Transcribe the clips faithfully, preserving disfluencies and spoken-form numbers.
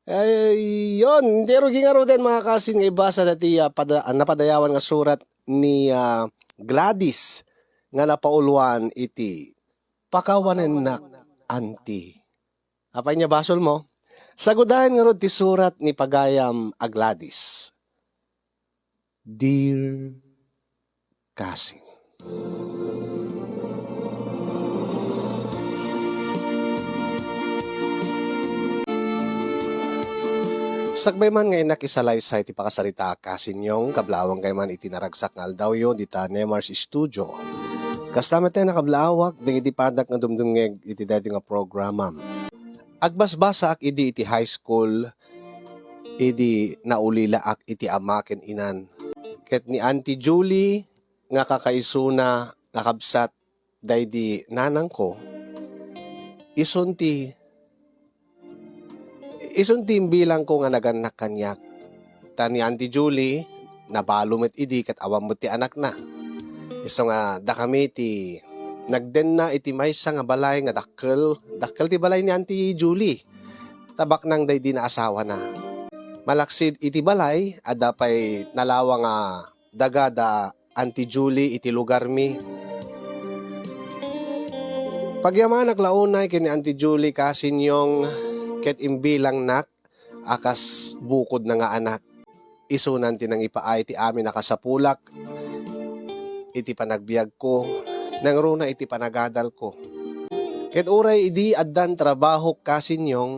Ay, yon. Hindi rugi nga ruden, mga kasin, nga ibasa dati, ah, pada-, ah, napadayawan nga surat ni, ah, Gladys nga napauluan iti Pakawanennak, Auntie. Apay nga basol mo? Sagudayen ngarud ti surat ni pagayam a Gladys. Dear Cousin. Sakbay man nga innak isalaysay ti pakasaritaak, Cousin Yong, kablaawangkayo man iti naragsak nga aldawyo dita Nemar's Studio. Kasta met a nakablaaw dagiti padak nga dumdumngeg iti daytoy nga programam. Agbasbasaak idi iti high school, idi naulilaak iti ama ken inan. Ket ni Auntie Julie nga kakaisuna nga kabsat daydi nanangko, isun ti, isun ti imbilangko nga nagannak kaniak. Ta ni Auntie Julie, nabalo met idi ket awan met ti anakna. Isu nga dakami ti nagdenna iti maysa nga balay nga dakkel, dakkel ti balay ni Auntie Julie. Tabaknang daydi naasawana. Malaksid iti balay, adda pay nalawa nga daga da Auntie Julie iti lugarmi. Pagyamanak la unay ken ni Auntie Julie, Cousin Yong, ket imbilangnak a kas bukodna nga anak. Isunan ti nangipaay ti amin a kasapulak iti panagbiagko, nangruna iti panagadalko. Ket uray idi addan trabahok, Cousin Yong,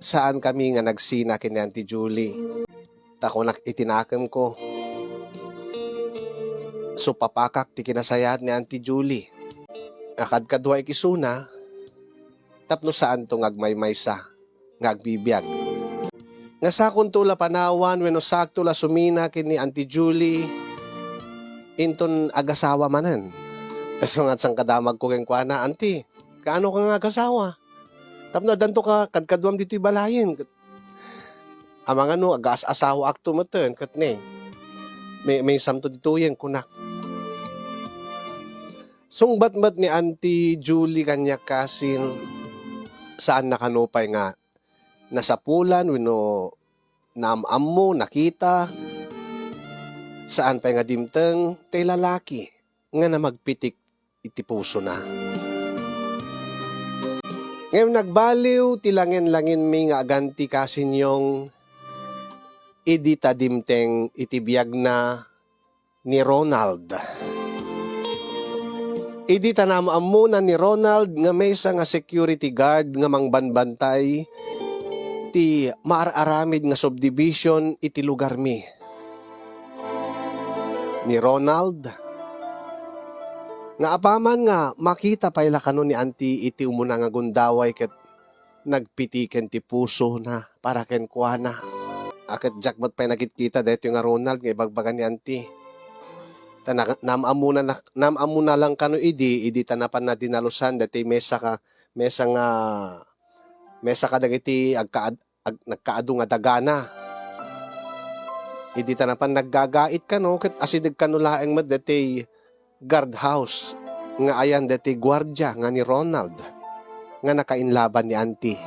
saan kami nga nagsina ken ni Auntie Julie. Ta kunak iti nakemko, supapakak ti kinasayaat ni Auntie Julie. Akadkaduaek isuna tapno saanto nga agmaymaysa nga agbibiag. Nga sakonto la panawan wenno saakto la sumina ken ni Auntie Julie inton agasawa manen. Isu nga sangkadamagko kenkuana, "Auntie, kaano ka nga agasawa? Tapno addanto ka kadkaduam ditoy balayen." Amangan no agas-asawaakto metten ket ne, may, maysamto ditoyen kunak. Sungbat met ni Auntie Julie kaniak, Cousin, saanna kano pay nga nasapulan wenno naam-ammo, nakita, saan pay nga dimteng ti lalaki nga namagpitik iti pusona. Ngem nagbaliw ti langen-langenmi nga aganti, Cousin Yong, idi ta dimteng iti biagna ni Ronald. Idi ta naam-ammona ni Ronald nga maysa nga security guard nga mangbanbantay ti maar-aramid nga subdivision iti lugarmi. Ni Ronald, nga apaman nga makita pay la kano ni Auntie iti umuna nga gundaway ket nagpitiken ti pusona para kenkuana. A ket diak met pay nakitkita daytoy nga Ronald nga ibagbaga ni Auntie. Ta na-, naam-ammona na-, naam-ammona lang kano idi, idi ta napan na dinalusan daytoy maysa ka, maysa nga, maysa kadagiti agkaad-, ag-, nagkaadu nga dagana. Idi ta napan naggagait kano, ket asideg kano laeng met daytoy guardhouse nga ayan daytoy guardia nga ni Ronald nga nakainlaban ni Auntie.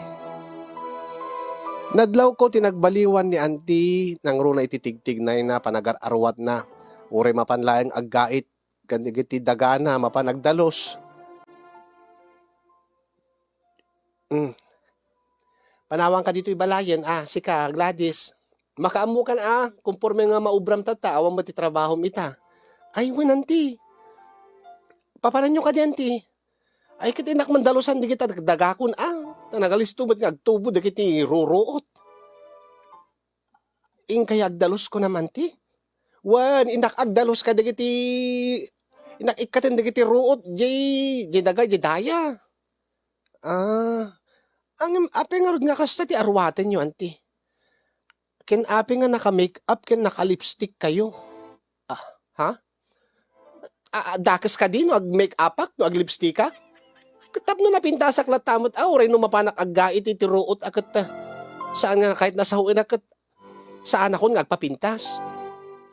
Nadlawko ti nagbaliwan ni Auntie, nangruna iti tigtignayna, panagar-arwatna. Uray mapan laeng aggait kadagiti dagana, mapan agdalus. Mm. Panawanka ditoy balayen, a, sika, Gladys. Makaammokan a, konforme nga maubram tatta, awan met ti trabahom ita. Ay, wen, Auntie. Papananyo kadi, Auntie? Ay, ket innak mandalusan dagita dagakon a. Ta nagalisto met nga agtubo dagiti ruruot. Inkay agdalus kunam, Auntie? Wen, innak agdalus kadagiti, innak ikkaten dagiti ruot, jay, jay daga, jay daya. A, ngem apay ngarud nga kasta ti arwatenyo, Auntie? Ken apay nga naka-make up ken naka-lipstick kayo? A, ha? A, a, dakes kadi no ag-make upak, no ag-lipstickak? Ket tapno napintasak latta met a, uray no mapanak aggait iti ruot a ket, a, saan nga kayat nasaoenak ket saanakon nga agpapintas.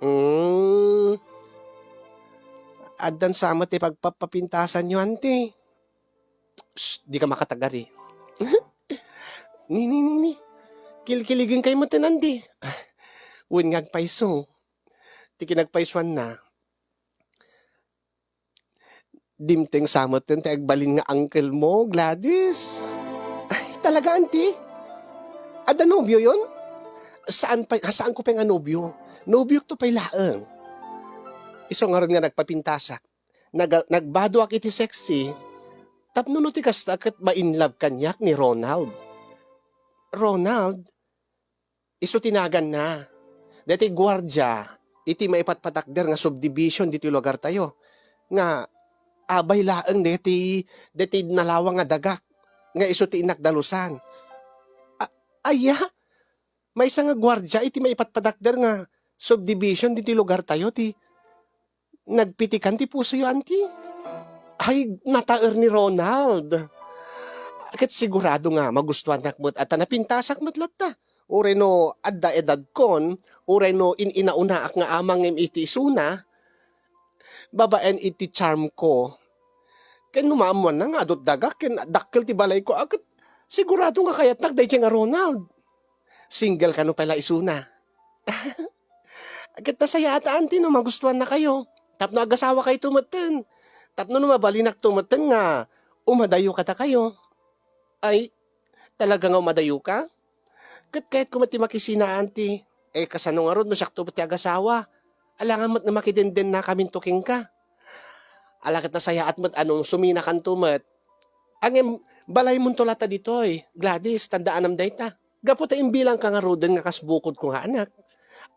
Mm. Addan sa met ti pagpapapintasanyo, Auntie. Shh, dika makatagari. Ni, ni, ni, ni. Kilkiligen kay metten, Auntie. Wen nga agpayso. Ti kinagpaysuanna, dimteng sa metten ti agbalin nga uncle mo, Gladys. Ay, talaga, Auntie? Adda nobioyon? Saan pa, saanko pay nga nobio? Nobiokto pay laeng. Isu ngarud nga nagpapintasak. Nag-, nagbadoak iti sexy, tapno no ti kasta ket ma-in love kaniak ni Ronald. Ronald? Isu ti naganna. Daytoy guardia iti maipatpatakder nga subdivision ditoy lugartayo, nga abay laeng daytoy, daytoy nalawang nga dagak nga isu ti innak dalusan. A-, aya? Maysa nga guardia iti maipatpatakder nga subdivision ditoy lugartayo ti nagpitikan ti pusoyo, Auntie. Ay, nataer ni Ronald. Ket sigurado nga magustuannak met a ta napintasak met latta. Uray no adda edadkon, uray no in-inaunaak nga amangem iti isuna, babaen iti charm ko. Ken no maammoanna nga adut dagak ken dakkel ti balayko, a, ket sigurado nga kayatnak daydiay nga Ronald. Single kano pay la isuna. Ket nasayaat, Auntie, no magustuannakayo. Tapno agasawakayto metten. Tapno no mabalinakto metten nga umadayo kadakayo. Ay, talaga nga umadayoka? Ket kayatko met ti makisina, Auntie. Eh, kasano ngarud no siakto met ti agasawa? Alangan met nga makidendennakaminto kenka. Ala ket nasayaat met a no suminakanto met. Ngem balaymonto latta ditoy, Gladys, tandaanam dayta. Gapu ta imbilangka ngaruden nga kas bukodko nga anak.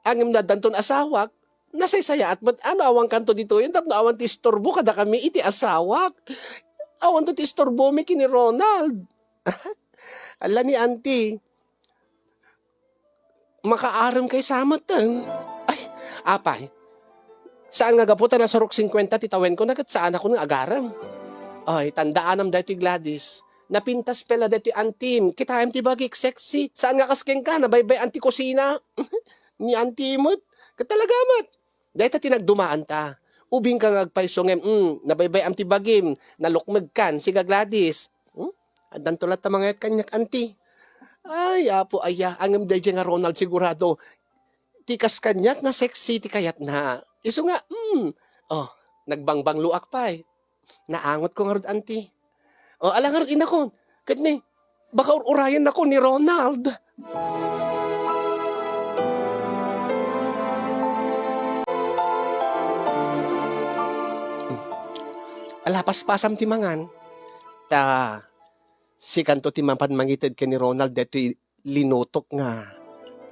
Ngem no addanton asawak, nasaysayaat met a no awankanto ditoyen tapno awan ti istorbo kadakami iti asawak. Awanto ti istorbomi ken ni Ronald. Ala ni Auntie, makaarem kay sa metten. Ay, apay. Saan nga gapu ta nasurok singkuenta ti tawenko na ket saanakon nga agarem. Ay, tandaanam daytoy, Gladys. Napintas pay la daytoy antim. Kitaem ti bagik, sexy. Saan nga kas kenka, nabaybay-an ti kusina. Ni anti met. Ket talaga met. Dayta ti nagdumaanta. Ubingka nga agpayso ngem, mm, nabaybay-am ti bagim, nalukmegkan, siga Gladys. Hmm? Addanto latta mangayat kaniak, anti. Ay, Apo aya, ngem daydiay nga Ronald sigurado. Ti kas kaniak nga sexy ti kayatna. Isu nga, mm. Oh, nagbangbangloak pay. Naangotko ngarud, anti. O, ala ngarud, inakon. Ket ni, baka ur-urayennakon ni Ronald. Ala, paspasam ti mangan. Ta, sikanto ti mapan mangited ken ni Ronald detoy linutok nga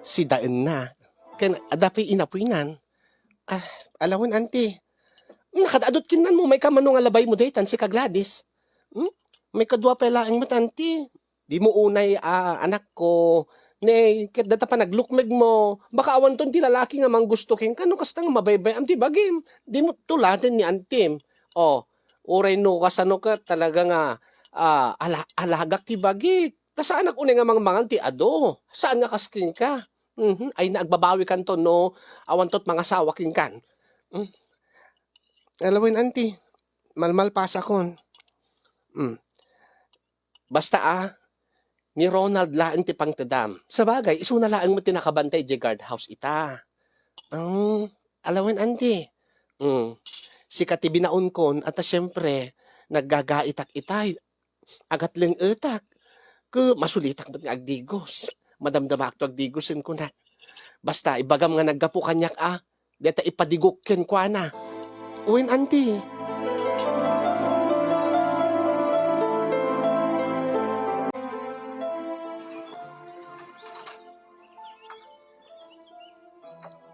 sidaenna. Ken adda pay inapuynan. Ah, ala wen, anti. Nakaad-adut ken nanmo, maika mano nga labaymo daytan, sika Gladys. Hmm? Maikadua pay laeng met, anti. Dimo unay, ah, anakko. Ne, ket dayta panaglukmegmo, baka awanton ti lalaki nga manggusto kenka no kasta nga mabaybay-am ti bagim. Dimo tuladen ni antim. Oh, uray no kasano ket talaga nga, ah, ala-, alagak ti bagik. Ta saanak unay nga mangmangan ti adu. Saan nga kas kenka. Mhm. Ay, na agbabawikanto no awanto ti mangasawa kenkan. Hmm. Ala wen, anti, malmalpasakon. Hmm. Basta, ah, ni Ronald laeng ti pangtedam. Sabagay, isuna laeng met ti nakabantay idiay guardhouse ita. Hmm, ala wen, anti. Hmm. Sika ti binaonkon, a ta siempre, naggagaitak itay. Agatleng-etak. Ket masulitak met nga agdigos. Madamdamaakto agdigosen, kunak. Basta, ibagam nga naggapu kaniak, a, dayta ipadigok kenkuana. Wen, anti.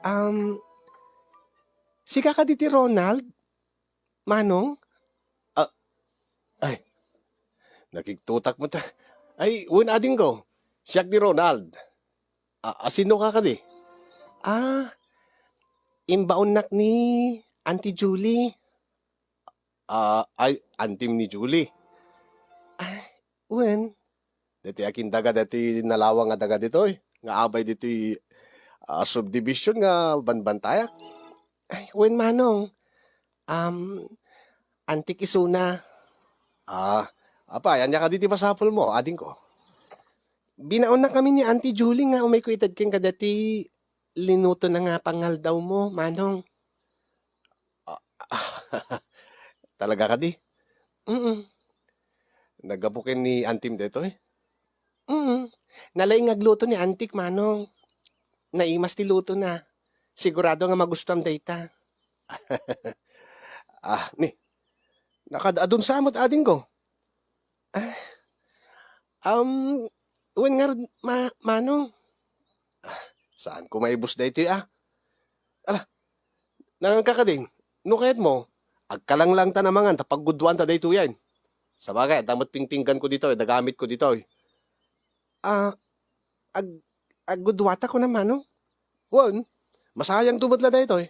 Um, sika kadi ti Ronald? Manong? Ah, ay, nakigtotak met. Ay, wen, adingko. Siak ni Ronald. A, a, sino ka kadi? Ah, imbaonnak ni Auntie Julie. Ah, ay, antim ni Julie. Ay, wen. Daytoy akin daga, daytoy nalawang nga daga ditoy, nga abay ditoy, ah, subdivision nga banbantayak. Ay, wen, manong. Um, antik isuna. Ah, apay, ania kadi ti masapulmo, adingko? Binaonnakami ni Auntie Julie nga umayko ited kenka daytoy linutona nga pangaldawmo, Manong. Ah, talaga kadi? Mm. Naggapu ken ni Auntie daytoy? Mm. Nalaing nga agluto ni Auntie, Manong. Naimas ti lutona. Sigurado nga magustuam dayta. Ah, ni, nakaad-adun sa met, adingko. Ah, um, wen ngarud, ma-, Manong? Ah, saanko maibus daytoy, ah. Ala, nanganka kadin? No kayatmo, agkalanglangta a mangan ta paggudduanta daytoyen. Sabagay, adda met pingpingganko ditoy, da gamitko ditoy. Ah, ag-, aggudduata kunam, Manong? Wen, masayangto met la daytoy.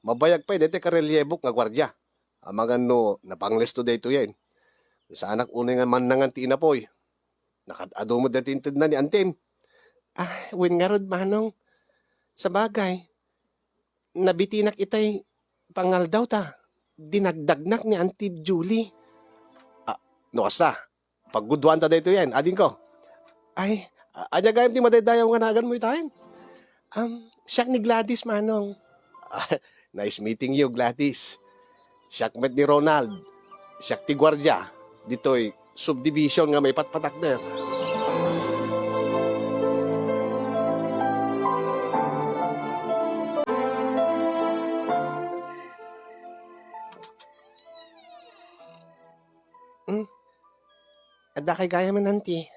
Mabayag pay daytoy karelyebok nga guardia. Amangan no napanglesto daytoyen. Saanak unay nga mannangan ti inapoy. Nakaad-adu met daytoy intedna ni Auntie. Ah, wen ngarud, Manong. Sabagay, nabitinak itay pangaldaw ta dinagdagnak ni Auntie Julie. Ah, no kasta, paggudduanta daytoyen, adingko. Ay, a-, ania gayam ti madaydayaw nga naganmo itayen? Um, siak ni Gladys, Manong. Ah, nice meeting you, Gladys. Siak met ni Ronald. Siak ti guardia ditoy subdivision nga maipatpatakder. Hmm? Adda kay gayam, Auntie?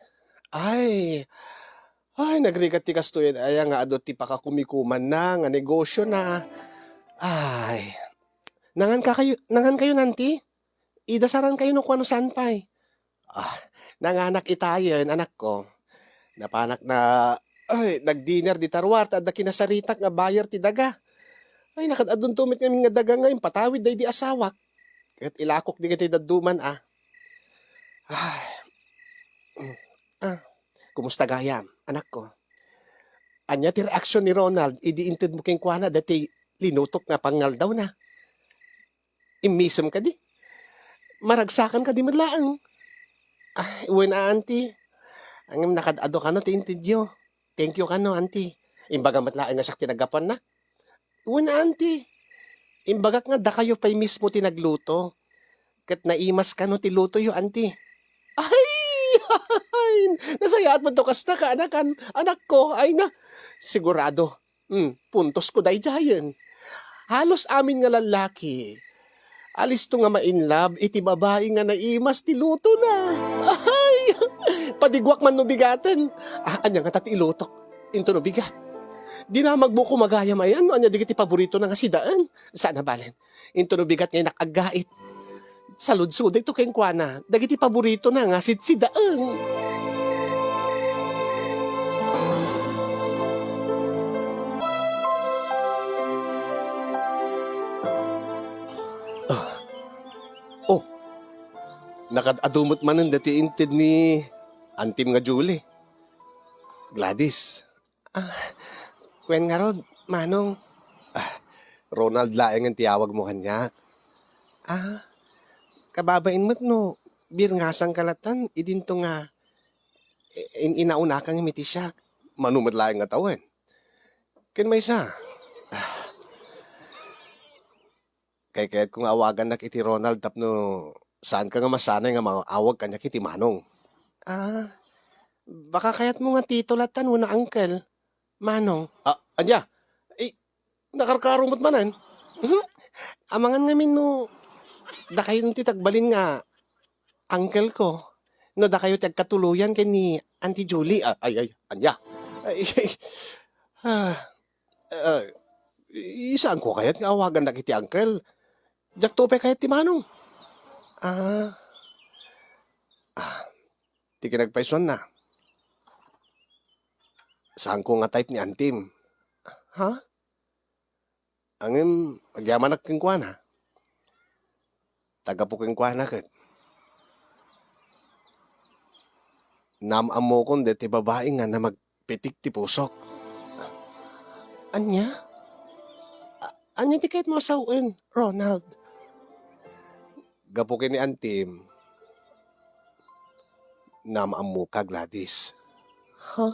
Ay, ay, nagrigat ti kastoyen aya nga adu ti pakakumikumanna nga negosiona. Ay, nangankayo, nangankayo, Auntie? Idasarankayo no kuano saan pay. Ah, nanganak itayen, anakko. Napanak na, ay, nag-dinner dita ruar, ta adda kinasaritak nga buyer ti daga. Ay, nakaad-adunto met ngamin nga daga nga impatawid daydi asawak. Ket ilakok dagiti dadduma, ah. Ay. Ah, kumusta gayam, anakko? Ania ti reaksion ni Ronald idi intedmo kenkuana daytoy linutok nga pangaldawna? Immisem kadi? Maragsakan kadi met laeng? Ah, wen a, Auntie. Ngem nakaad-adu kano ti intedyo. Thank you kano, Auntie. Imbagam met laeng nga siak ti naggapuanna. Wen a, Auntie. Imbagak nga dakayo pay mismo ti nagluto. Ket naimas kano ti lutoyo, Auntie. Ay! Nasayaat met no kasta, kaanakan, anakko. Ay na, sigurado. Hmm, puntosko daydiayen. Halos amin nga lallaki, alisto nga ma-in love iti babai nga naimas ti lutona. Ay! Padiguak man no bigaten. Ah, ania ngata ti ilutok? Into no bigat. Dinamagmo koma gayam ayan no ania dagiti paboritona nga sidaen. Saan a balen. Into no bigat nga innak aggait. Saludsodekto kenkuana dagiti paboritona nga sitsidaen. Ah. Oh, nakaad-adu met manen daytoy inted ni Antim nga Julie. Gladys. Ah, wen ngarud, Manong. Ah, Ronald laengen ti awagmo kaniak. Ah, kababain met no birngasanka latan idinto nga in-inaunaka ngem iti siak. Mano met laeng nga tawen. Ken maysa, ah, kaykayatko nga awagannak iti Ronald tapno saanka nga masanay nga maawag kaniak iti Manong. Ah, baka kayatmo nga tito latan wenno uncle, Manong. Ah, ania? Eh, nakarkaro met manen. Mhm. Amangan ngamin no dakayo ti tagbalin nga uncle ko, no dakayo ti agkatuloyan ken ni Auntie Julie. Ah, ay, ay, ania? Ay, ah, ah, i-, saanko kayat nga awagannak iti uncle? Diakto pay kayat ti Manong. Ah. Ah, ti kinagpaysuanna. Saanko nga type ni Antim. Ha? Ngem agyamanak kenkuana. Tagapu kenkuana ket naam-ammokon daytoy babai nga namagpitik ti pusok. Ania? A-, ania ti kayatmo a sawen, Ronald? Gapu ken ni Antim, naam-ammoka, Gladys. Ha?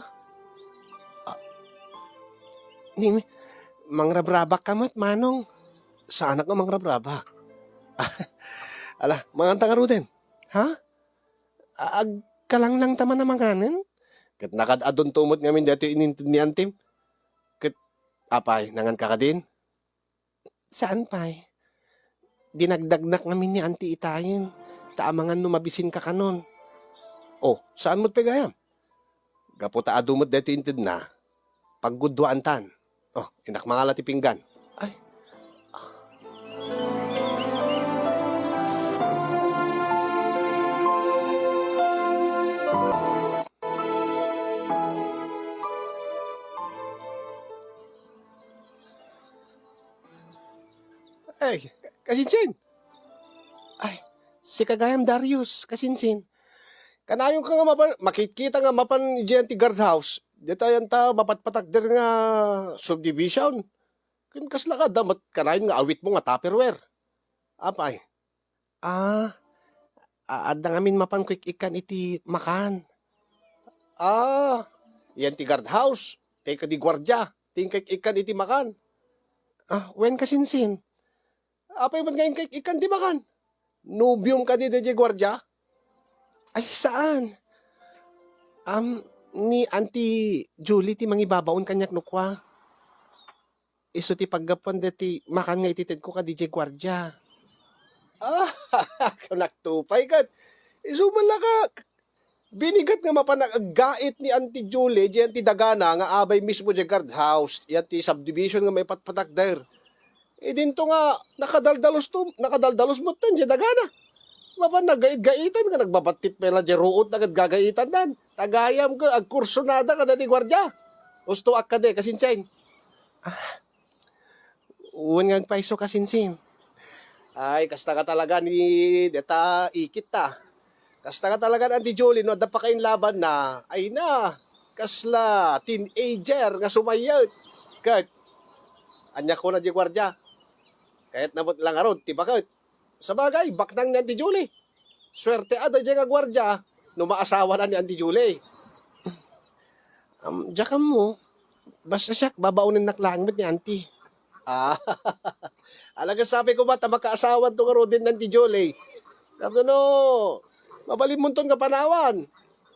Ah, ni, mangrabrabak ka met, Manong? Saanak nga mangrabrabak. Ala, manganta ngaruden. Ha? A-, agkalanglangta man a manganen? Ket nakaad-adunto met ngamin daytoy ininted ni antim. Ket, apay, nanganka kadin? Saan pay. Dinagdagnak ngamin ni Auntie itayen, ta amangan no mabisinka kanon. O, saan met pay gayam? Gapu ta adu met daytoy intedna, paggudduaantan. O, innak mangala ti pinggan. Ay. Ay, kasinsin. Ay, sika gayam, Darius, kasinsin. Kanayonka nga mapan, makitkita nga mapan idiay ti guardhouse. Ditayan ta mapatpatakder nga subdivision. Ken kasla ka, adda met kanayon nga awitmo nga Tupperware. Apay. Ah, a-, adda ngamin mapan kuik-ikkan iti makan. Ah, idiay ti guardhouse, kay kadi guardia, ti inkik-ikkan iti makan. Ah, wen kasinsin. Apay met nga inkik-ikkan ti makan? Nobiom kadi daydiay guardia? Ay, saan. Am, ni Auntie Julie ti mangibabaon kaniak no kua. Isu ti paggapuan daytoy makan nga ititedko kadi diay guardia. Ah, kunak to pay ket. Isu man la ka, binigat nga mapan aggait ni Auntie Julie, diay ti dagana nga abay mismo diay guardhouse, idiay ti subdivision nga maipatpatakder. Idinto nga nakadaldalos to, nakadaldalos metten diay dagana. Mapan naggaitgaitan nga nagbabattit pay la diay ruot na ket gagaitandan. Ta gayam ket agkursunada kadagiti guardia. Usto ak kadi, kasinsin. Ah, wen nga agpayso, kasinsin. Ay, kasta nga talaga ni deta ikit ta. Kasta nga talaga ni Auntie Julie, no adda pakainlabanna, ay na, kasla teenager nga sumayet. Ket, ania kuna diay guardia? Kayatna met la ngarud ti baket. Sabagay, baknang ni Auntie Julie. Suerte a daydiay nga guardia no maasawana ni Auntie Julie. Am, diak ammo. Basta siak, babaonennak laeng met ni Auntie. Ah, ala ket sapay koma ta makaasawanto ngaruden ni Auntie Julie. Tapno no, mabalinmonton nga panawan.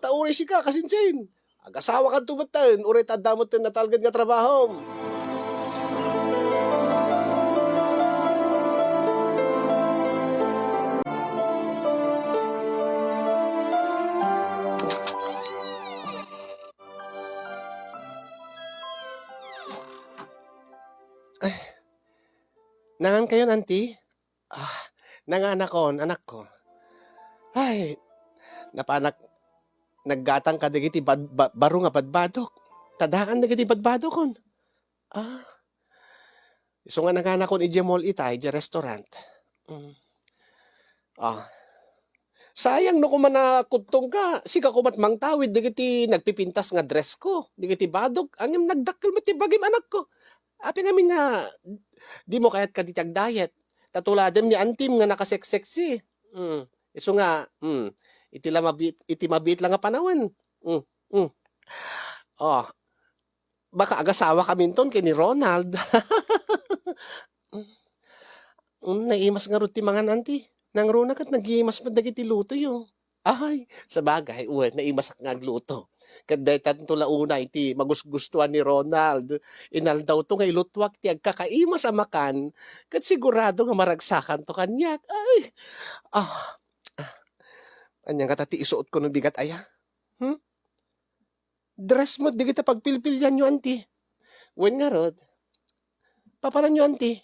Ta uray sika, kasinsin. Agasawakanto metten, uray ta adda metten natalged nga trabahom. Ay, nangankayon, Auntie? Ah, nanganakon, anakko. Ay, napanak naggatang kadagiti bad-, ba-, baro nga badbadok. Ta daan dagiti badbadokon. Ah, isu nga nanganakon idiay mall ita, idiay restaurant. Mm. Ah, sayang no koma nakudtongka, sika koma't mangtawid dagiti nagpipintas nga dresko, dagiti badok, ngem nagdakkel met ti bagim, anakko. Apay ngamin nga dimo kayat kadi ti agdiet? Ta tuladem ni Auntie-m nga nakaseksexy. Mm. Isu nga, mm, iti la mabiit, iti mabiit la nga panawen. Mm, mm. Oh, baka agasawakaminton ken ni Ronald. Mm, naimas ngarud ti mangan, Auntie. Nangruna ket nagimas met dagiti lutoyo. Ay, sabagay, wen, naimasak nga agluto. Ket daytanto la unay ti magusgustoan ni Ronald. Inaldawto nga ilutuak ti agkakaimas a makan, ket sigurado nga maragsakanto kaniak. Ay, ah, ah. Ania ngata ti isuotko no bigat aya? Hmm? Dress met dagita pagpilpilianyo, Auntie. Wen ngarud, papananyo, Auntie?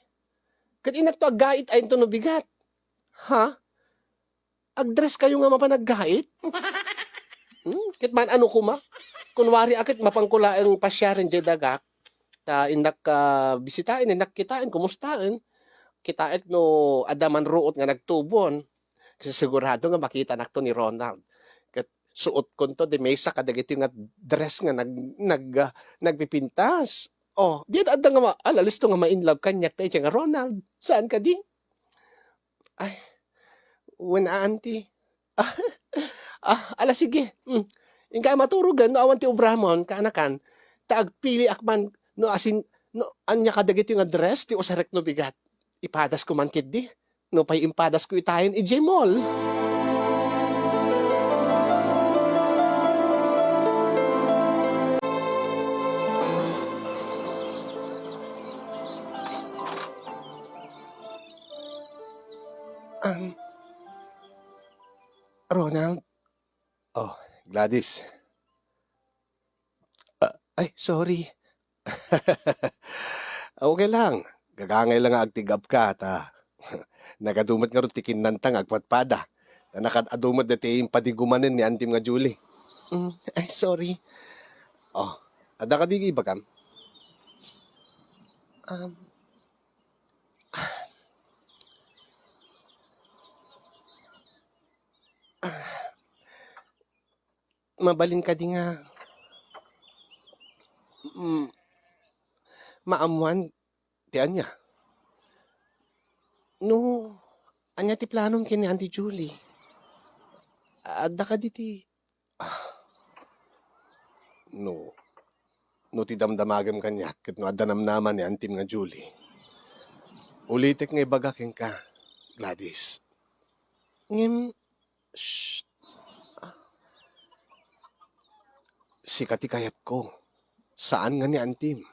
Ket inakto aggait a inton no bigat. Ha? Agdresskayo nga mapan aggait? Hmm? Ket man-ano koma? Kunwari a ket mapanko laeng pasiaren diay dagak, ta innak, ah, bisitaen, innak kitaen, kumustaen. Kitaek no adda man ruot nga nagtubon. Kasi sigurado nga makitanakto ni Ronald. Ket suotkonto di maysa kadagitoy nga dress nga nag-, nag-, ah, nagpipintas. Oh, di adda nga ma-, ala, listo nga ma-in love kaniak daytoy nga Ronald. Saan kadi? Ay, wen a, Auntie. Ah, ah, ala, sige. Mm. Inka maturogen no awan ti obramon, kaanakan, ta agpiliak man no asin-, no ania kadagitoy nga dress ti usarek no bigat. Ipadasko man ketdi. Nupay impadasko itayen idiay mall. Um, Ronald? Oh, Gladys. Ah, ay, sorry. Okay lang. Gagangay lang nga agtigapka, ta nagadu met ngarud ti kinnanta nga agpadpada. Ta nakaad-adu met daytoy impadigumanen ni Antim nga Julie. Mm, ay, sorry. Oh, adda kadi ibagam? Um, ah, ah, mabalin kadi nga, mm, maammuan ti ania? No, ania ti planom ken ni Auntie Julie? Adda kadi ti, ah, no, no ti damdamagem kaniak ket no adda namnama ni Antim nga Julie, ulitek nga ibaga kenka, Gladys. Ngem, shh. Ah. Sika ti kayatko. Saan nga ni Antim.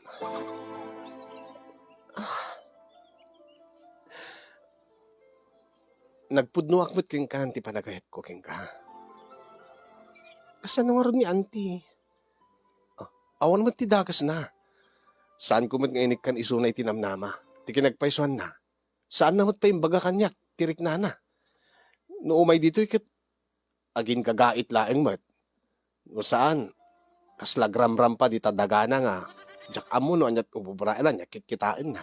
Ah. Nagpudnoak met kenka ti panagayatko kenka. Kasano ngarud ni Anti? Ah, awan met ti dakesna. Saanko met nga inikkan isuna iti namnama. Ti kinagpaysuanna, saanna met pay imbaga kaniak ti riknana. No umay ditoy ket aginkagait laeng met. No saan, kasla agramrampa dita dagana nga diak ammo no aniat ububraenna, ania kitkitaenna.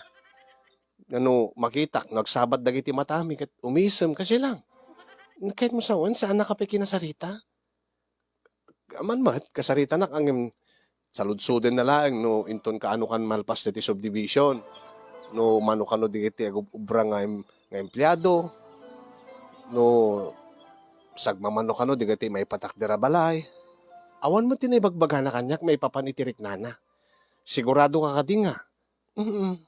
Ngano makitak no agsabat dagiti matami ket umisem, kasi lang. Kayatmo sawen, saannaka pay kinasarita? Aman met, kasaritanak, ngem saludsodna laeng no inton kaanokan malpas ditoy subdivision, no mano kano dagiti agub-, ubra nga em-, nga empleado, no sagmamano kano dagiti maipatakder a balay. Awan met ti naibagbagana kaniak maipapan iti riknana. Sigurado ka kadi nga? Mm.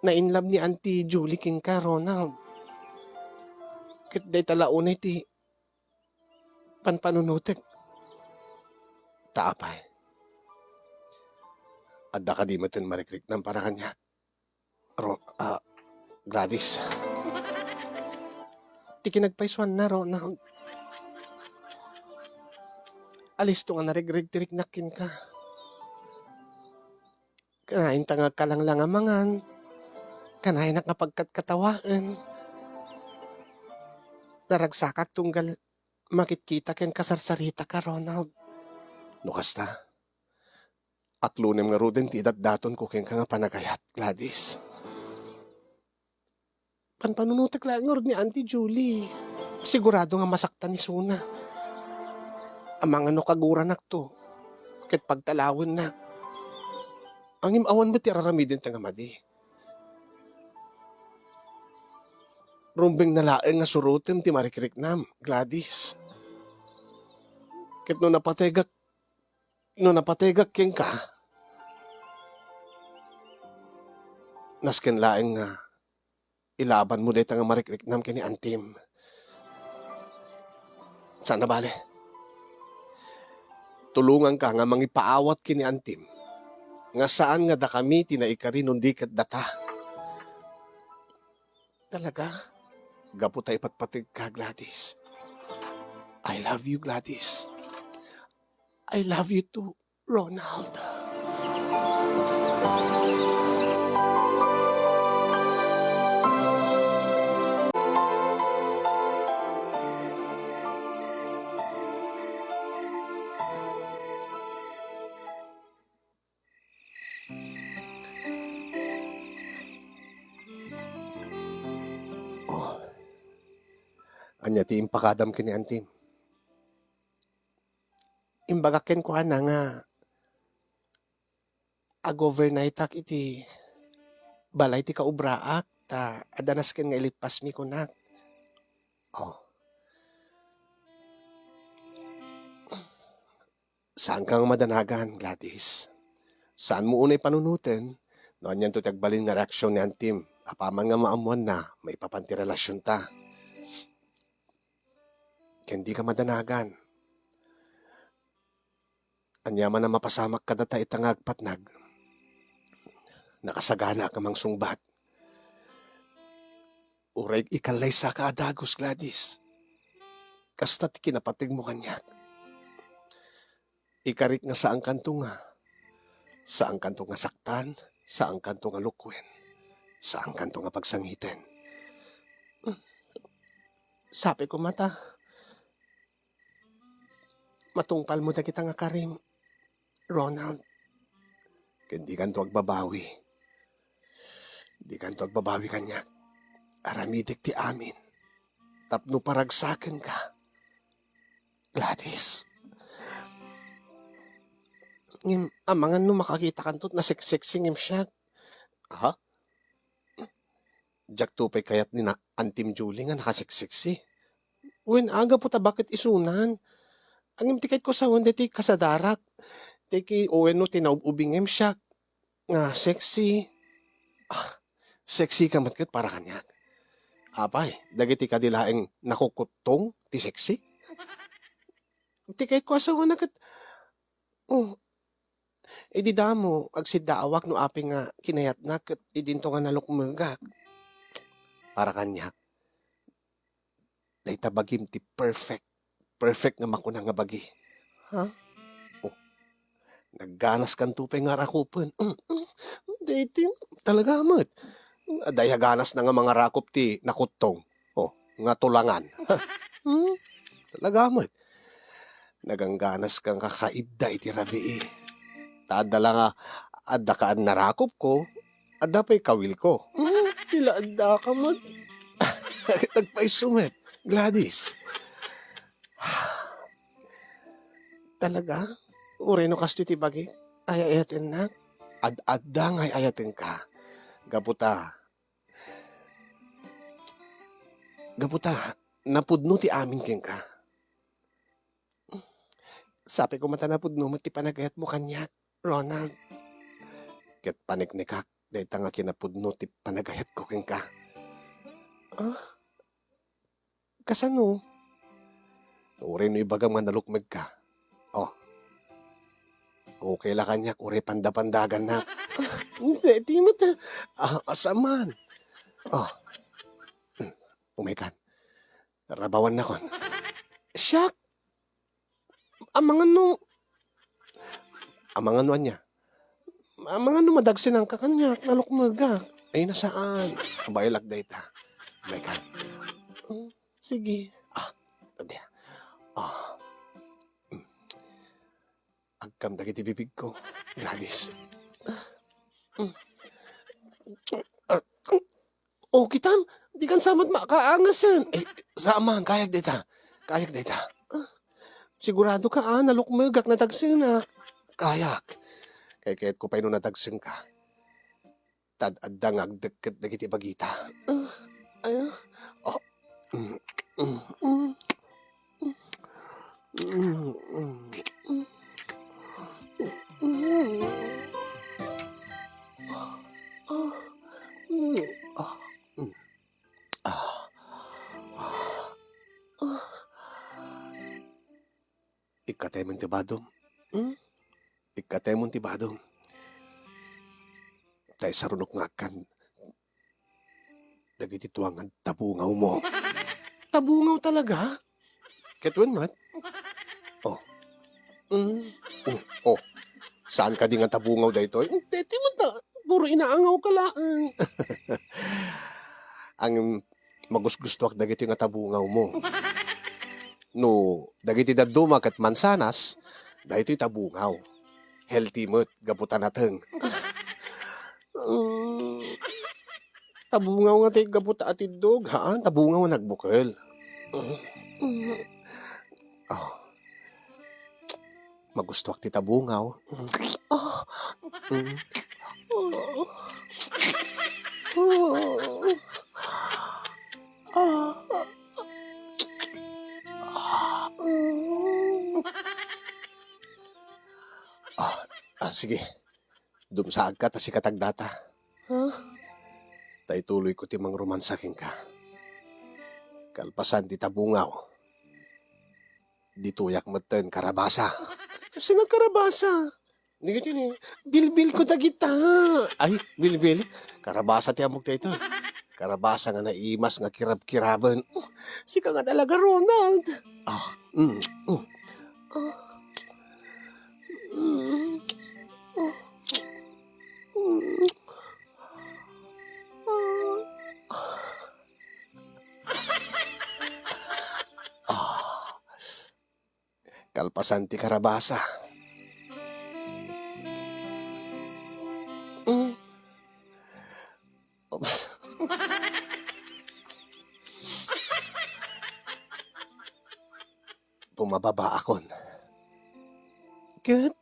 Na-in love ni Auntie Julie kenka, Ronald. Ket dayta la unay ti panpanunotek. Ta apay? Adda kadi metten marikriknam para kaniak? Ro-, ah, Gladys. Ti kinagpaysuanna, Ronald. Alisto nga narigreg ti riknak kenka. Kanayon ta nga agkalanglang a mangan. Kanayonak nga pagkatkatawaen. Naragsakak tunggal makitkita ken kasarsaritaka, Ronald. No kasta, atlonem ngaruden ti idatdatonko kenka nga panagayat, Gladys. Panpanunotek laeng ngarud ni Auntie Julie. Sigurado nga masaktan isuna. Amangan no kaguranakto ket pagtalawennak. Ngem awan met ti ar-aramidenta nga madi. Rumbengna laeng nga surotem ti marikriknam, Gladys. Ket no napategak, no napategak kenka, nasken laeng nga ilabanmo dayta nga marikriknam ken ni Antim. Saan a bale. Tulonganka nga mangipaawat ken ni Antim nga saan nga dakami ti naikari no di ket data. Talaga? Gapu ta ipatpategka, Gladys. I love you, Gladys. I love you too, Ronald. Oh. Ania ti impakadam ken ni Antim? Imbagak kenkuana nga ag-overnightak iti balay ti kaubraak, ta adda nasken nga ilippasmi kunak. Oh. Saanka nga madanagan, Gladys. Saanmo unay panunoten no anianto ti agbalin nga reaksion ni Antim apaman nga maammoanna maipapan ti relasionta. Ken dika madanagan. Ania man a mapasamak kadata ita nga agpatnag, nakasaganaak a mangsungbat. Uray ikalaysaka a dagus, Gladys. Kasta ti kinapategmo kaniak. Ikarik nga saankanto nga, saankanto nga saktan, saankanto nga lukuen, saankanto nga pagsangiten. Sapay koma ta matungpalmo dagita nga karim, Ronald. Ken dikanto agbabawi. Dikanto agbabawi kaniak. Aramidek ti amin tapno paragsakenka, Gladys. Ngem amangan no makakitakanto ti naseksexy ngem siak. Ha? Diakto pay kayat ni na-, Antim Julie nga nakaseksexy. Wen, a, gapu ta baket isunan. Ngem ti kayatko sawen daytoy kasadarak. Ti ki-, wenno ti naub-ubingem siak nga sexy. Ah, sexy ka met ket para kaniak. Apay, dagiti kadi laeng nakukuttong ti sexy? Ti kayatko a sawen a ket, oh, idi damo, agsiddaawak no apay nga kinayatna ket idinto nga nalukmegak. Para kaniak, dayta bagim ti perfect, perfect nga makuna nga bagi. Ha? Oh. Nagganaskanto pay nga rakupen. Mm, mm. Daytoy, talaga met. Adda aya ganasna nga mangarakop ti nakuttong. Oh, nga tulangan. Hmm? Talaga met. Nagangganaskan ka kaidda iti rabii. Ta adda la nga, adda kaan narakopko, adda pay kawilko. Hmm, ti la addaka met. Nagpaiso met, Gladys. Talaga? Uray no kastoy ti bagik, ay-ayatennak? Ad-adda nga ay-ayatenka. Gapu ta, gapu ta, napudno ti amin kenka. Sapay koma ta napudno met ti panagayatmo kaniak, Ronald. Ket paneknekak dayta nga kinapudno ti panagayatko kenka. Ah? Kasano? Uray no ibagam nga nalukmegka. Oh. Okay la kaniak, uray panda-pandagannak. Ah, hindi, di mo ta-, ah, asa man? Oh. Hmm, umaykan. Rabawannakon. Siak! Amangan no, amangan no ania? Amangan no madagsenanka kaniak, nalukmegak. Ay, nasaan? Kabaelak dayta. Umaykan. Mm, sige. Ah, pwede. Ah. Mm. Agkam dagiti bibigko, Gladys. Ah. Mm. Ah. O, kitam, dikan sa met makaangasen. Eh, saan man, kayak dayta. Kayak dayta. Ah, sigurado ka, ah, nalukmegak, nadagsenak. Kayak. Kay kayatko pay no nadagsenka. Tad adda nga agdekket dagiti bagita. Ah, ay, ah. Oh. Mm, mm, mm. Ikkatem ti badom. Hmm? Ikkatem ti badom. Ta isarunok nga agkan dagiti tuangan tabungawmo. Tabungaw talaga? Ket wen met? Oh. Mm. Oh, oh. Saan kadi nga tabungaw daytoy? Daytoy met ta, puro inaangawka laeng. Ang magusgustuak dagitoy nga tabungawmo. No dagiti dadduma ket mansanas, daytoy tabungaw. Healthy met gapu ta nateng. Mm, tabungaw nga ti gapu ta atiddog, haan? Tabungaw nga nagbukel. Mm. Oh. Magustuak ti tabungaw. Ah. Mm. Ah. Ah. Mm. Sige, dumsaagka ta sika ti agdata. Ha? Ta ituloyko ti mangromansa kenka. Kalpasan ti tabungaw, ditoyak metten karabasa. Sino karabasa? Dagitoy ni, bilbilko dagita. Ay, bilbil. Karabasa ti ammok daytoy. Karabasa nga naimas nga kirab-kiraben. Sika nga talaga, Ronald. Ah, mm, mm. Ah. Mm. Ah. Mm. Ah. Ah. Kalpasan ti karabasa. Mm. Bumababaakon. Ket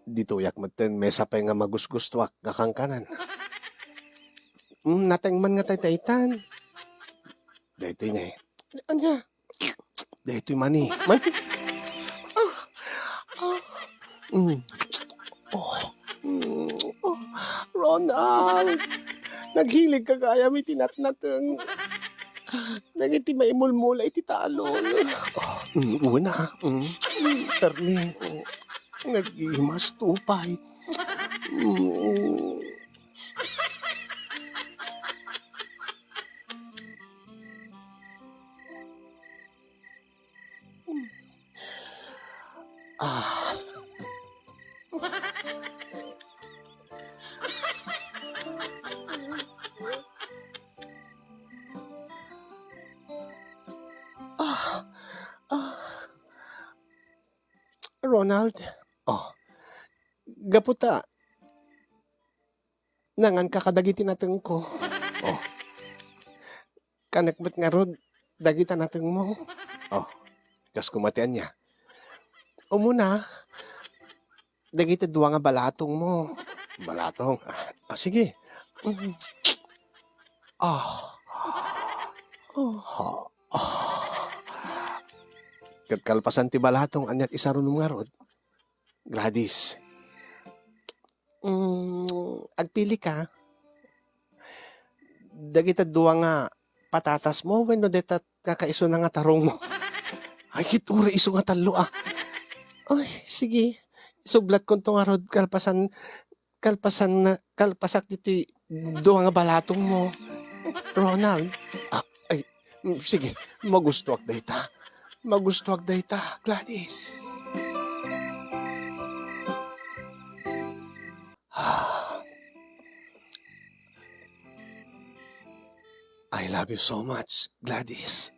ditoyak metten mesa pay nga magusgustoak nga kankanan. Mm, natengman nga taytaytan. Daytoy ne. Ania? Daytoy mani. Mani. Ah, ah, mm. Oh, mm, oh, Ronald, naghiligka gayam iti natnateng dagiti maimulmula iti talon. Oh, mm, una, mm, mm, permi, mm, nagimas to pay. Mm. Ah. Ah. Ah. Ronald, oh, gapu ta nanganka kadagiti natengko. Oh. Kanek met ngarud dagita natengmo. Oh, kas koma ti ania? Umuna, dagiti dua nga balatongmo. Balatong? Ah, ah, sige. Mm. Ah. Ah. Ah. Ket kalpasan ti balatong, ania ti isarunom ngarud? Gladys. Mm, agpilika. Dagita dua nga patatasmo wenno dayta kakaisuna nga tarongmo? Ay, ket uray isu nga tallo, ah. Ay, sige. Sublatkonto ngarud kalpasan, kalpasan na, kalpasak ditoy dua nga balatongmo, Ronald. Ah, ay, mm, sige. Magustoak dayta. Magustoak dayta, Gladys. I love you so much, Gladys.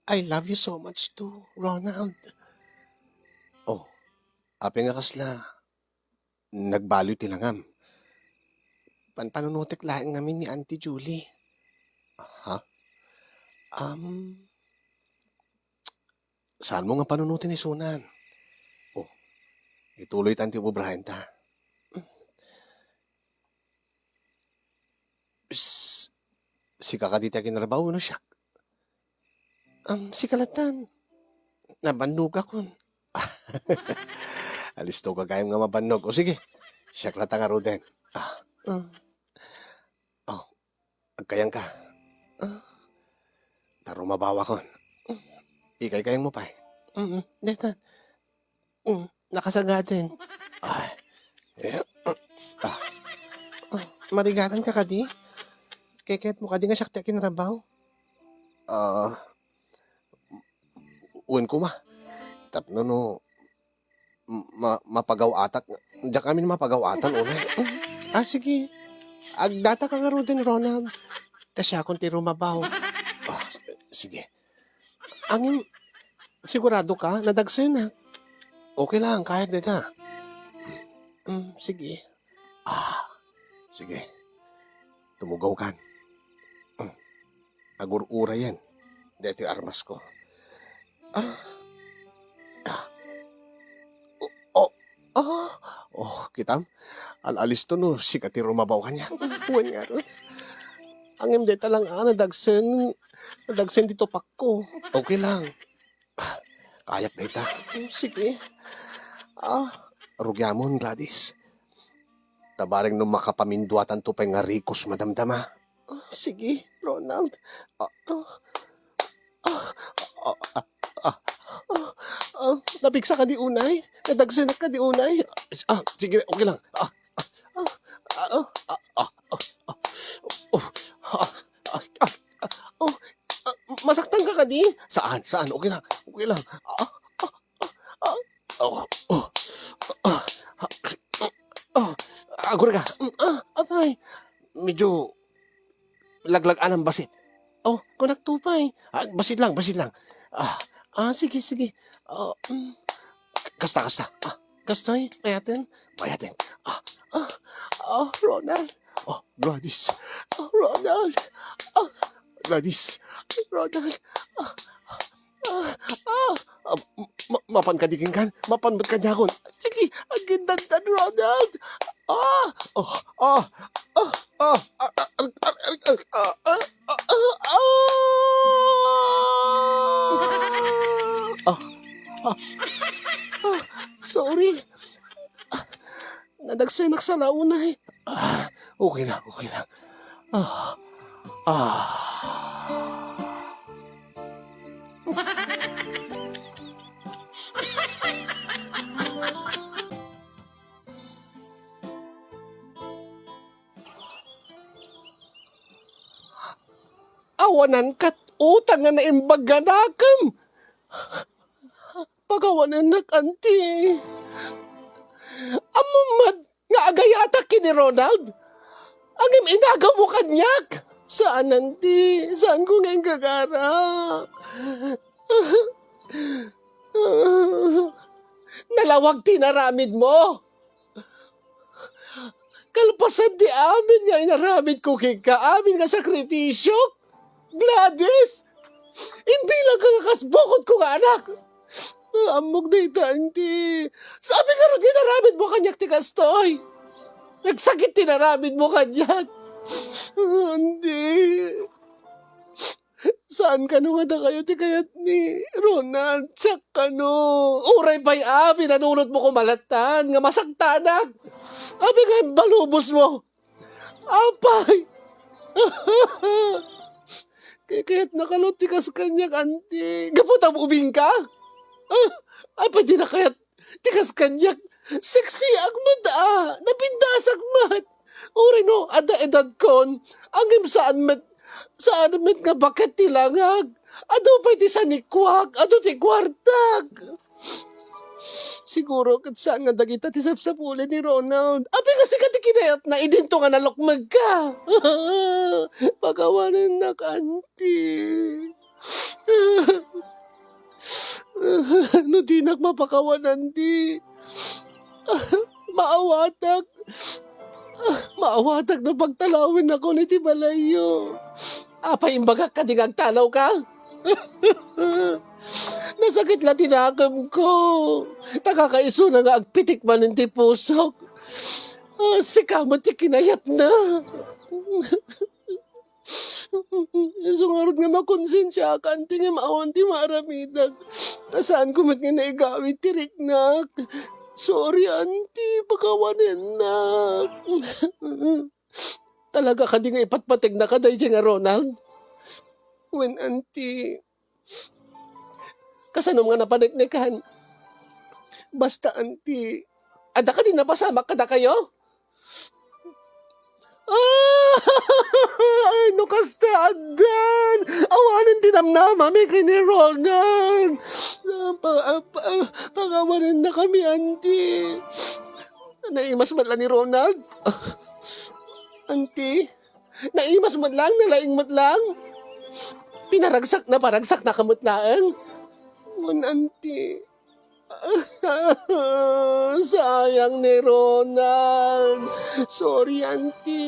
I love you so much too, Ronald. Oh, apay nga kasla nagbaliw ti langam? Panpanunotek laeng ngamin ni Auntie Julie. Ha? Um, Saanmo nga panunoten isunan? Oh, ituloytan ti ubraenta. Psst, sika kadi ti aginrabaw wenno siak? Um, sika latan. Nabannogakon. Alisto ka gayam nga mabannog. O sige, siak lata ngaruden. Ah, um. Oh, agkayangka. Ah. Ta rumabawakon. Ikaykayangmo pay. Mm, dayta. Mm, nakasagaden. Ay. Eh, ah. Ah, marigatanka kadi? Kayatmo kadi nga siak ti akinrabaw? Ah, wen koma. Tapno no, ma-, mapagaw-atak. Diak amin mapagaw-atan, unay. Ah, sige. Agdataka ngaruden, Ronald. Ta siakon ti rumabaw. Ah, sige. Angin, sigurado ka? Nadagsenak. Okay lang, kayat dita. Mm, sige. Ah, sige. Tumugawkan. Mm. Agur-urayen. Daytoy armasko. Ah. Ah. Oh, oh. Ah. Oh, kitam? Al-alisto no, sika ti rumabaw kaniak. Wen ngarud. Ngem dayta lang, ah, nadagsen. Nadagsen ti tupakko. Okay lang. Ah. Kayak dayta. Mm, sige. Ah, rugiamon, Gladys. Ta bareng no makapaminduatanto pay nga rikos madamdama. Ah, sige, Ronald. Ah, ah, ah, ah, ah, ah, ah, napigsa ka di unay? Nadagsenak ka di unay? Ah, sige, okay lang. Ah, ah, ah, ah, ah, ah, ah, oh, ah, ah, ah, ah, oh, ah, masaktan ka kadi? Saan? Saan? Okay lang. Okay lang. Ah, ah, ah, ah, oh, oh, ah, ah, oh, agor ka. Mm, ah, apay. Medyo laglag-an ang basit. Oh, kunak to pay. Ah, basit lang, basit lang. Ah, ah, sige, sige. Ah, mm. Kasta, kasta. Ah, kasta, eh. Payaten. Payaten. Ah, ah, ah, Ronald. Oh, Gladys. Oh, Ronald. Ah, Gladys. Ronald. Ah, ah, ah, ah, ma-, mapan ka di kenkan? Mapan met kaniakon? Sige, agindagdan, Ronald. Ah, oh, ah, ah, ah, ah, ah, ah, ah, ah, ah, ah, ah, ah, ah, ah, sorry. Nadagsenak sa launay. Ah, okay lang, okay lang. Ah, ah. Awanan kat utang nga naimbag nga nakem. Pakawanennak, anti. Ammom met nga agayatak ken ni Ronald? Ngem inagawmo kaniak? Saan, anti. Saanko nga inggagara. Nalawag ti inaramidmo. Kalpasan ti amin nga inaramidko kenka, amin nga sakripisiok, Gladys, imbilangka nga kas bukotko nga anak. Ammok dayta, anti. Sabi ngarud nga inaramidmo kaniak ti kastoy. Nagsakit ti inaramidmo kaniak. Anti. Saan kano nga dakayo ti kayat ni Ronald? Siak kano. Uray pay a, pinanunotmo ko malatan nga masaktanak. Apay nga imbalubosmo? Apay! Kay kayatna kano ti kas kaniak, anti? Gapu ta ubingka? Ah, apay di nakayat ti kas kaniak? Seksiak met a, napindasak met. Uray no, adda edadkon, ngem saan met, saan met nga baket ti langag. Adu pay ti sanikuak, adu ti kuartak. Siguro ket saan nga dagita ti sapsapulen ni Ronald. Apay nga sika ti kinayatna idinto nga nalukmegka? Pakawanennak, anti. No dinak mapakawan, anti, maawatak. Maawatak no pagtalawennakon iti balayyo. Apay, imbagak kadi nga agtalawka? Nasakit la ti nakemko. Ta kakaisuna nga agpitik manen ti pusok. Ah, sika met ti kinayatna. Isu ngarud nga makonsensiakan ti ngem awan ti maaramidak. Ta saanko met nga naigawid ti riknak. Sorry, anti, pakawanennak. Talaga kadi nga ipatpategnaka daydiay nga Ronald? Wen, anti, kasanom nga napaneknekan? Basta, anti, adda kadi napasamak kadakayo? Ah! Ay, no kasta, addan! Awanen ti namnamami ken ni Ronald! Ah, pa-, ah, pa-, ah, pakawanennakami, anti. Naimas met la ni Ronald? Anti, naimas met lang, nalaing met lang. Pinaragsak, naparagsaknaka met laeng. Wen, anti. Sayang ni Ronald. Sorry, anti.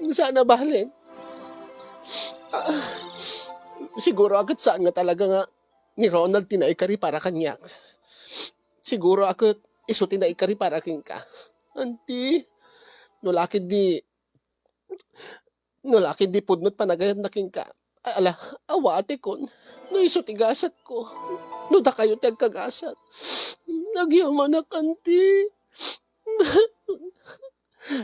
Sana balen. Ah, siguro a ket saan nga talaga nga ni Ronald ti naikari para kaniak. Siguro a ket isu ti naikari para kenka. Anti, no la ketdi, no la ketdi pudno ti panagayatna kenka, ala, awatekon. No isu ti gasatko, no dakayo ti agkagasat, agyamanak, anti.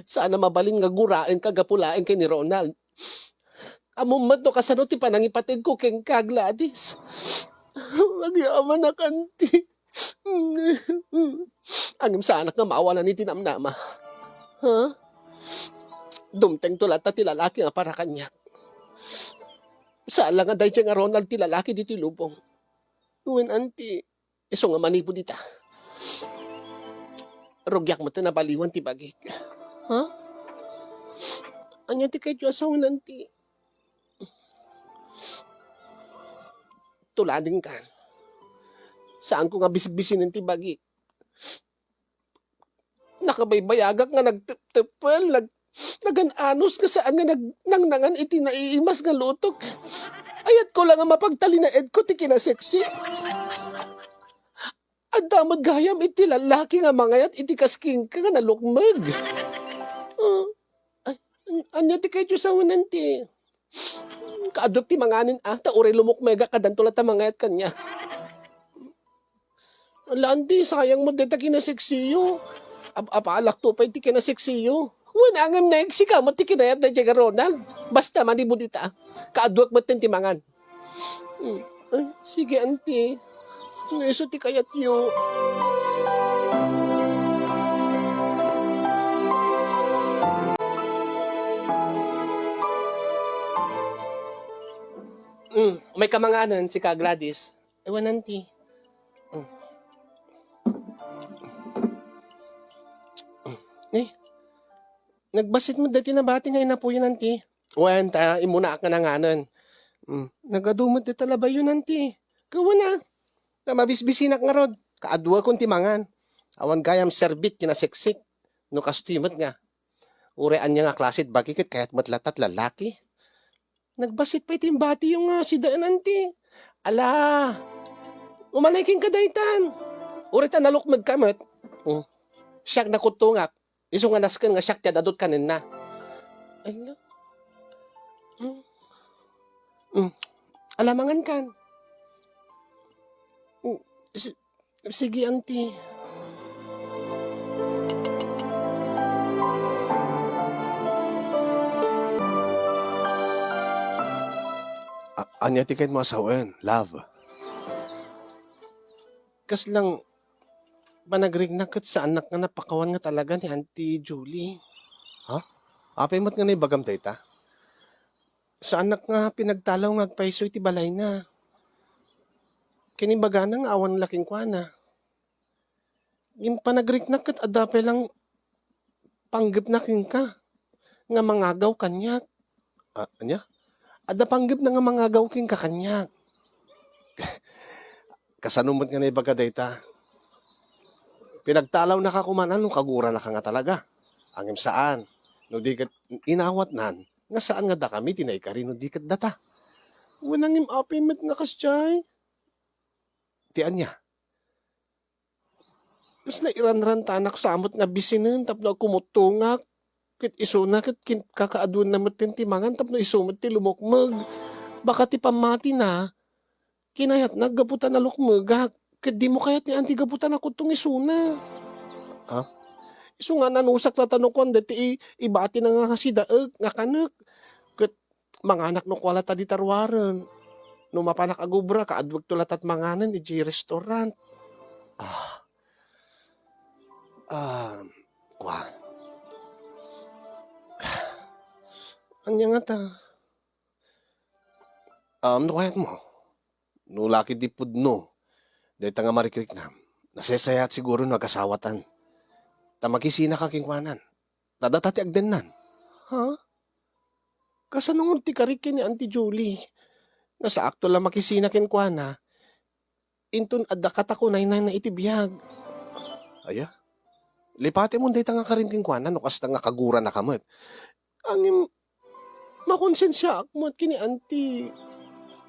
Saan a mabalin nga guraenka gapu laeng ken ni Ronald. Ammom met no kasano ti panangipategko kenka, Gladys. Agyamanak, anti. Ngem saanak nga maawanan iti namnama. Ha? Dumtengto latta ti lalaki nga para kaniak. Saan la nga daydiay nga Ronald ti lalaki ditoy lubong. Wen, anti, isu nga manipud ita, rugiak met a nabaliwan ti bagik. Ha? Ania ti kayatyo a sawen, anti? Tuladingkan. Saanko nga bisbisinen ti bagik. Nakabaybayagak nga nagteptepel, nag-, nagan-anos nga saan nga nag-, nangnangan iti naiimas nga lutok. Ayatko la nga mapagtalinaedko ti kinaseksi. Adda met gayam iti lalaki nga mangayat iti kas kenka nga nalukmeg. Ah, ay, an-, ania ti kayatyo sawen, anti? Kaaduek ti manganen, a, ta uray lumukmegak, addanto latta mangayat kaniak. Ala, anti, sayang met dayta kinaseksiyo. Ap-, apalakto pay ti kinaseksiyo. Wen, ngem naeksika met ti kinayat daydiay nga Ronald. Basta manipud ita, kaaduek metten ti mangan. Hmm. Ay, sige, anti. No isu ti kayatyo. Hmm, may kamanganan, sika, Gladys. Ewan, anti. Hmm. Hmm. Eh, nagbassit met daytoy nabati nga inapoyen, anti. Wen, ta immunaak nga nanganen. Hmm. Nagadu met dayta labayyo, anti. Kawana. Ta mabisbisinak ngarud. Kaaduekon ti mangan. Awan gayam serbit kinaseksik. No kastoy met nga. Uray ania nga klase ti bagi ket kayat met latta ti lalaki. Nagbassit pay ti imbatiyo nga sidaen, anti. Ala, umanay kenka daytan. Uray ta nalukmegka met. Hmm. Siak nakuttongak. Isu nga nasken nga siak ti ad-adut kanenna. Ala. Hmm. Hmm. Ala, mangankan. Hmm. Si-, Sige, anti. A-, ania ti kayatmo a sawen, love? Kasla panagriknak ket saanak nga napakawan nga talaga ni Auntie Julie. Ha? Apay met nga naibagam dayta? Saanak nga pinagtalaw nga agpayso iti balayna. Ken imbagana nga awan la kenkuana. Ngem panagriknak ket adda pay lang panggepna kenka nga mangagaw kaniak. A-, ania? Adda panggepna nga mangagaw kenka kaniak. Kasano met nga naibaga dayta? Pinagtalawnaka koma no kaguranaka nga talaga. Ngem saan, no di ket inawatnan nga saan nga dakami ti naikari no di ket data. Wen, ngem apay met nga kasdiay? Ti ania? Kasla iranrantanak sa met nga bisinen tapno agkumuttongak. Ket isuna ket kin-, kakaaduenna metten ti mangan tapno isu met ti lumukmeg. Baka ti pammatina, kinayatna gapu ta nalukmegak. Ket dimo kayat ni Auntie gapu ta nakuttong isuna. Ha? Isu nga nanusak latta no kuan dayta i-, ibatina nga sidaek nga kanek. Ket manganak no kua latta dita ruaren. No mapanak agubra, kaaduekto latta ti manganen idiay restaurant. Ah. Ah, kua. Ania ngata? Um, no kayatmo? No la ket di pudno dayta nga marikriknam, naseseyaat siguro no agasawatan. Ta makisinaka kenkuanan. Ta data ti agdennan. Ha? Kasano ngarud ti karik ken ni Auntie Julie? Nga saakto la makisina kenkuana, inton adda katakunaynayna iti biag. Aya? Lipatemon dayta nga karim kenkuana no kasta nga kaguranaka met. Ngem, makonsensiaak met ken ni Auntie.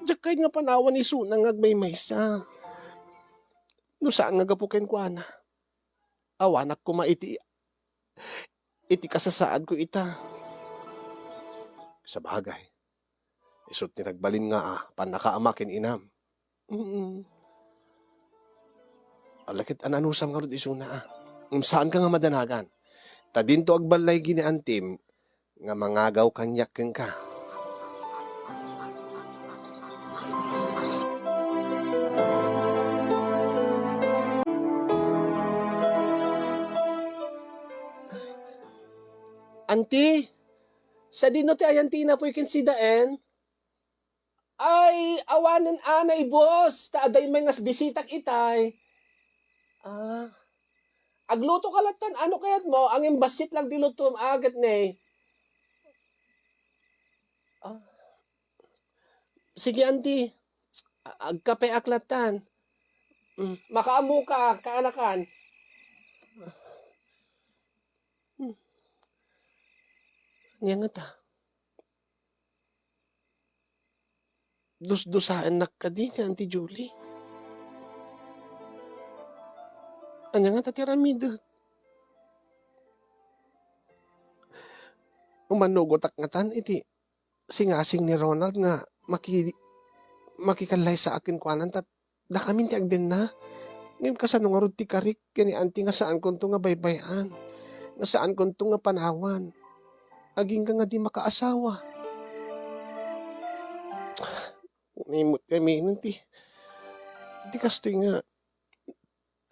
Diak kayat nga panawan isuna nga agmaymaysa. No saan nga gapu kenkuana, awanak koma iti, iti kasasaadko ita. Sabagay, isut' ti nagbalin nga, ah, pannakaama ken inam. Mm. Ala ket ananusam ngarud isuna, a. Ngem saanka nga madanagan. Ta dinto agballaygi ni antim nga mangagaw kaniak kenka. Anti, sadino ti ayanti napoy ken sidaen? Ay, awanen a naibus, ta adda immay nga bisitak itay. Ah. Agluto ka lattan, ano kayat mo? Angin bassit lang ti lutom, aget ne. Ah. Sige, anti. A-, agkapeak lattan. Mm, makaammo ka, kaanakan. Hmm. Ania ngata? Dusdusaennak kadi ni Auntie Julie? Ania ngata ti aramidek? Umanugotak ngatan iti singasing ni Ronald nga maki-, makikallaysaak kenkuana ta dakamin ti agdenna. Ngem kasano ngarud ti karik ken ni Auntie nga saankonto nga baybay-an, nga saankonto nga panawan? Agingga nga di makaasawa. Naimut kami ti, ti kastoy nga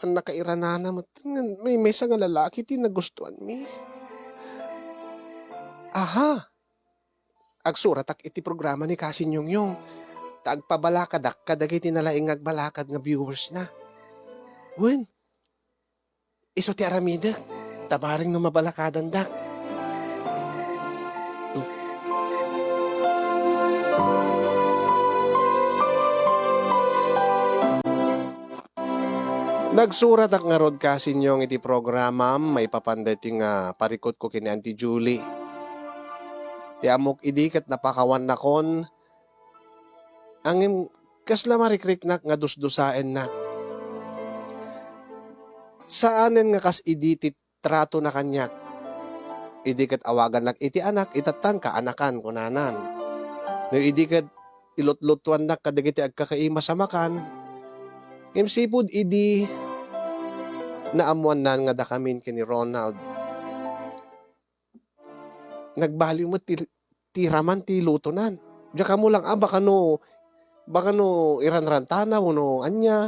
pannakairanana met nga may maysa nga lalaki ti nagustuanmi. Aha! Agsuratak iti programa ni Kasin Yongyong, ta agpabalakadak kadagiti nalaing nga agbalakad nga viewers na. Wen, isu ti aramidek, ta bareng no mabalakadandak. Nagsuratak ngarud, Kasin Yong, iti programam maipapan daytoy nga parikutko ken ni Auntie Julie. Ti ammok idi ket napakawannakon, ngem kasla marikriknak nga dusdusaennak. Saanen nga kas idi ti tratona kaniak. Idi ket awagannak iti anak, itattan kaanakan, kunanan. No idi ket ilutlutuannak kadagiti agkakaimas a makan, ngem sipud idi naammoannan nga dakamin ken ni Ronald, nagbaliw met ti, ti raman ti lutonan. Diak ammo lang, ah, baka no, baka no iranrantana wenno ania.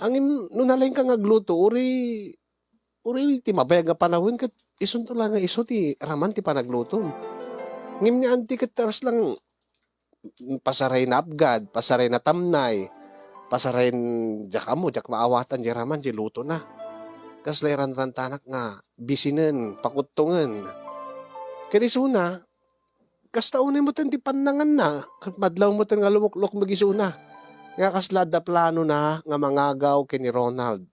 Ngem no nalaingka nga agluto, uri, uri ti mabayag nga panawen ket isunto la nga isu ti raman ti panaglutom. Ngem ni Auntie ket taras lang, pasarayna apgad, pasarayna tamnay, pasarayen, diak ammo, diak maawatan diay raman diay lutona. Kasla iranrantanak nga bisinen, pakuttongen. Ket isuna, kasta unay metten ti pannanganna, ket madlaw metten nga lumuklukmeg isuna. Nga kasla adda planona nga mangagaw ken ni Ronald.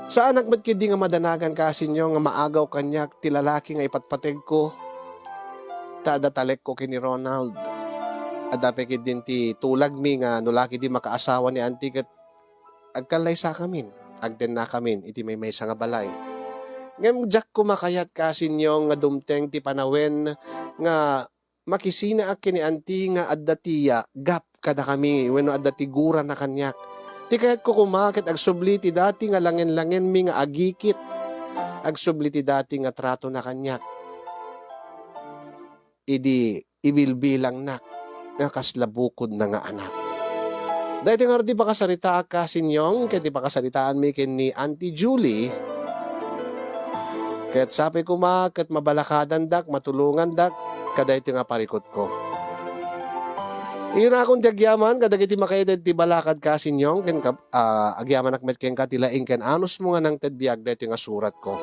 Saanak met ketdi nga madanagan, Kasin Yong, nga maagaw kaniak ti lalaki nga ipatpategko, ta adda talekko ken ni Ronald. Adda pay ketdin ti tulagmi nga no la ketdi makaasawa ni Auntie ket agkallaysakamin, agdennakamin iti maymaysa nga balay. Ngem diak koma kayat, Kasin Yong, nga dumteng ti panawen nga makisinaak ken ni Auntie nga adda ti, ah, gap kadakami wenno adda ti gurana kaniak. Ti kayatko koma ket agsubli ti dati nga langen-langenmi nga agikit. Agsubli ti dati nga tratona kaniak. Idi ibilbilangnak nga kasla bukodna nga anak. Daytoy ngarud ti pakasaritaak, Kasin Yong, ket ti pakasaritaanmi ken ni Auntie Julie. Ket sapay koma ket mabalakadandak, matulongandak kadaytoy nga parikutko. Iyunakon ti agyaman kadagiti makaitid ti balakad, Kasin Yong, ken kab-, ah, agyamanak met kenka ti laing ken anusmo nga nangted biag daytoy nga suratko.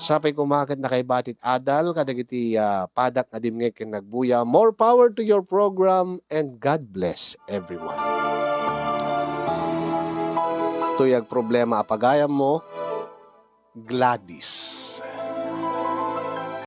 Sapay koma ket nakaibati ti adal kadagiti, ah, padak nga dimngeg ken nagbuya. More power to your program and God bless everyone. Tuyag problema a pagayammo, Gladys.